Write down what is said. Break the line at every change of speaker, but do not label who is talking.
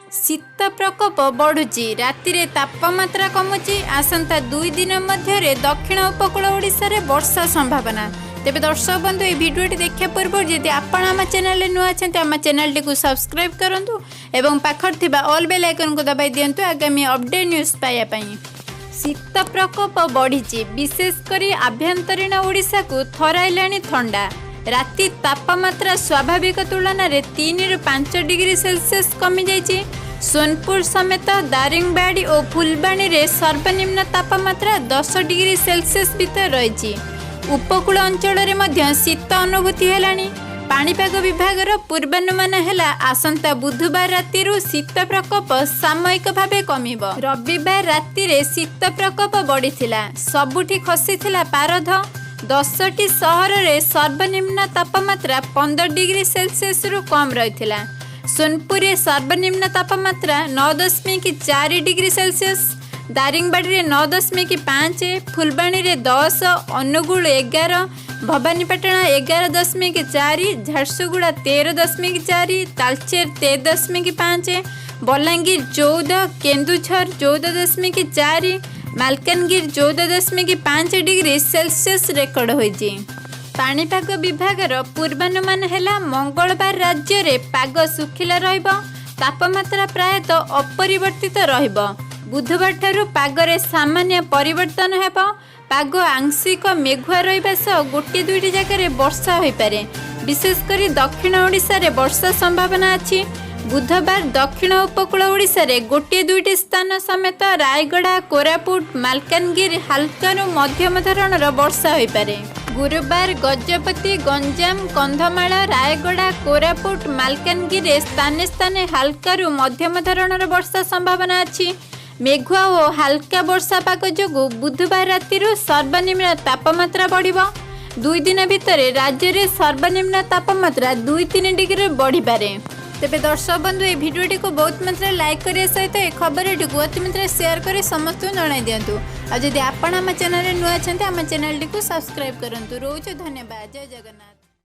ଶୀତ ପ୍ରକୋପ ବଢ଼ୁଛି, ରାତିରେ ତାପମାତ୍ରା କମୁଛି। ଆସନ୍ତା 2 ଦିନ ମଧ୍ୟରେ ଦକ୍ଷିଣ ଉପକୂଳ ଓଡ଼ିଶାରେ ବର୍ଷା ସମ୍ଭାବନା। ତେବେ ଦର୍ଶକ ବନ୍ଧୁ, ଏହି ଭିଡ଼ିଓଟି ଦେଖିବା ପୂର୍ବରୁ ଯଦି ଆପଣ ଆମ ଚ୍ୟାନେଲରେ ନୂଆ ଅଛନ୍ତି, ଆମ ଚ୍ୟାନେଲଟିକୁ ସବସ୍କ୍ରାଇବ୍ କରନ୍ତୁ ଏବଂ ପାଖରେ ଥିବା ଅଲ୍ ବେଲ୍ ଆଇକନ୍କୁ ଦବାଇ ଦିଅନ୍ତୁ ଆଗାମୀ ଅପଡେଟ୍ ନ୍ୟୁଜ୍ ପାଇବା ପାଇଁ। ଶୀତ ପ୍ରକୋପ ବଢ଼ିଛି। ବିଶେଷ କରି ଆଭ୍ୟନ୍ତରୀଣ ଓଡ଼ିଶାକୁ ଥରାଇଲାଣି ଥଣ୍ଡା। ରାତି ତାପମାତ୍ରା ସ୍ୱାଭାବିକ ତୁଳନାରେ 3ରୁ 5 ଡିଗ୍ରୀ ସେଲସିୟସ୍ କମିଯାଇଛି। ସୋନପୁର ସମେତ ଦାରିଙ୍ଗବାଡ଼ି ଓ ଫୁଲବାଣୀରେ ସର୍ବନିମ୍ନ ତାପମାତ୍ରା 10 ଡିଗ୍ରୀ ସେଲସିୟସ୍ ଭିତରେ ରହିଛି। ଉପକୂଳ ଅଞ୍ଚଳରେ ମଧ୍ୟ ଶୀତ ଅନୁଭୂତି ହେଲାଣି। ପାଣିପାଗ ବିଭାଗର ପୂର୍ବାନୁମାନ ହେଲା, ଆସନ୍ତା ବୁଧବାର ରାତିରୁ ଶୀତ ପ୍ରକୋପ ସାମୟିକ ଭାବେ କମିବ। ରବିବାର ରାତିରେ ଶୀତ ପ୍ରକୋପ ବଢ଼ିଥିଲା। ସବୁଠି ଖସିଥିଲା ପାରଦ। 10ଟି ସହରରେ ସର୍ବନିମ୍ନ ତାପମାତ୍ରା 15 ଡିଗ୍ରୀ ସେଲସିୟସରୁ କମ୍ ରହିଥିଲା। ସୋନପୁରରେ ସର୍ବନିମ୍ନ ତାପମାତ୍ରା 9.4 ଡିଗ୍ରୀ ସେଲସିୟସ୍, ଦାରିଙ୍ଗବାଡ଼ିରେ 9.5, ଫୁଲବାଣୀରେ 10, Angul 11, Bhawanipatna 11.4, Jharsuguda 13.4, Talcher 13.5, Balangir 14, Keonjhar 14.4, Malkangiri 14.5 degree Celsius record ହୋଇଛି। ପାଣିପାଗ ବିଭାଗର ପୂର୍ବାନୁମାନ ହେଲା, ମଙ୍ଗଳବାର ରାଜ୍ୟରେ ପାଗ ଶୁଖିଲା ରହିବ। ତାପମାତ୍ରା ପ୍ରାୟତଃ ଅପରିବର୍ତ୍ତିତ ରହିବ। ବୁଧବାରଠାରୁ ପାଗରେ ସାମାନ୍ୟ ପରିବର୍ତ୍ତନ ହେବ। ପାଗ ଆଂଶିକ ମେଘୁଆ ରହିବା ସହ ଗୋଟିଏ ଦୁଇଟି ଜାଗାରେ ବର୍ଷା ହୋଇପାରେ। ବିଶେଷ କରି ଦକ୍ଷିଣ ଓଡ଼ିଶାରେ ବର୍ଷା ସମ୍ଭାବନା ଅଛି। ବୁଧବାର ଦକ୍ଷିଣ ଉପକୂଳ ଓଡ଼ିଶାରେ ଗୋଟିଏ ଦୁଇଟି ସ୍ଥାନ ସମେତ ରାୟଗଡ଼ା, କୋରାପୁଟ, ମାଲକାନଗିରି ହାଲକାରୁ ମଧ୍ୟମ ଧରଣର ବର୍ଷା ହୋଇପାରେ। ଗୁରୁବାର ଗଜପତି, ଗଞ୍ଜାମ, କନ୍ଧମାଳ, ରାୟଗଡ଼ା, କୋରାପୁଟ, ମାଲକାନଗିରିରେ ସ୍ଥାନେ ସ୍ଥାନେ ହାଲକାରୁ ମଧ୍ୟମ ଧରଣର ବର୍ଷା ସମ୍ଭାବନା ଅଛି। ମେଘୁଆ ଓ ହାଲକା ବର୍ଷା ପାଗ ଯୋଗୁଁ ବୁଧବାର ରାତିରୁ ସର୍ବନିମ୍ନ ତାପମାତ୍ରା ବଢ଼ିବ। 2 ଦିନ ଭିତରେ ରାଜ୍ୟରେ ସର୍ବନିମ୍ନ ତାପମାତ୍ରା 2-3 ଡିଗ୍ରୀ ବଢ଼ିପାରେ। ତେବେ ଦର୍ଶକ ବନ୍ଧୁ, ଏହି ଭିଡ଼ିଓଟିକୁ ବହୁତ ମାତ୍ରାରେ ଲାଇକ୍ କରିବା ସହିତ ଏ ଖବରଟିକୁ ଅତି ମାତ୍ରାରେ ସେୟାର କରି ସମସ୍ତଙ୍କୁ ଜଣାଇ ଦିଅନ୍ତୁ। ଆଉ ଯଦି ଆପଣ ଆମ ଚ୍ୟାନେଲରେ ନୂଆ ଅଛନ୍ତି, ଆମ ଚ୍ୟାନେଲଟିକୁ ସବସ୍କ୍ରାଇବ୍ କରନ୍ତୁ। ରହୁଛୁ, ଧନ୍ୟବାଦ, ଜୟ ଜଗନ୍ନାଥ।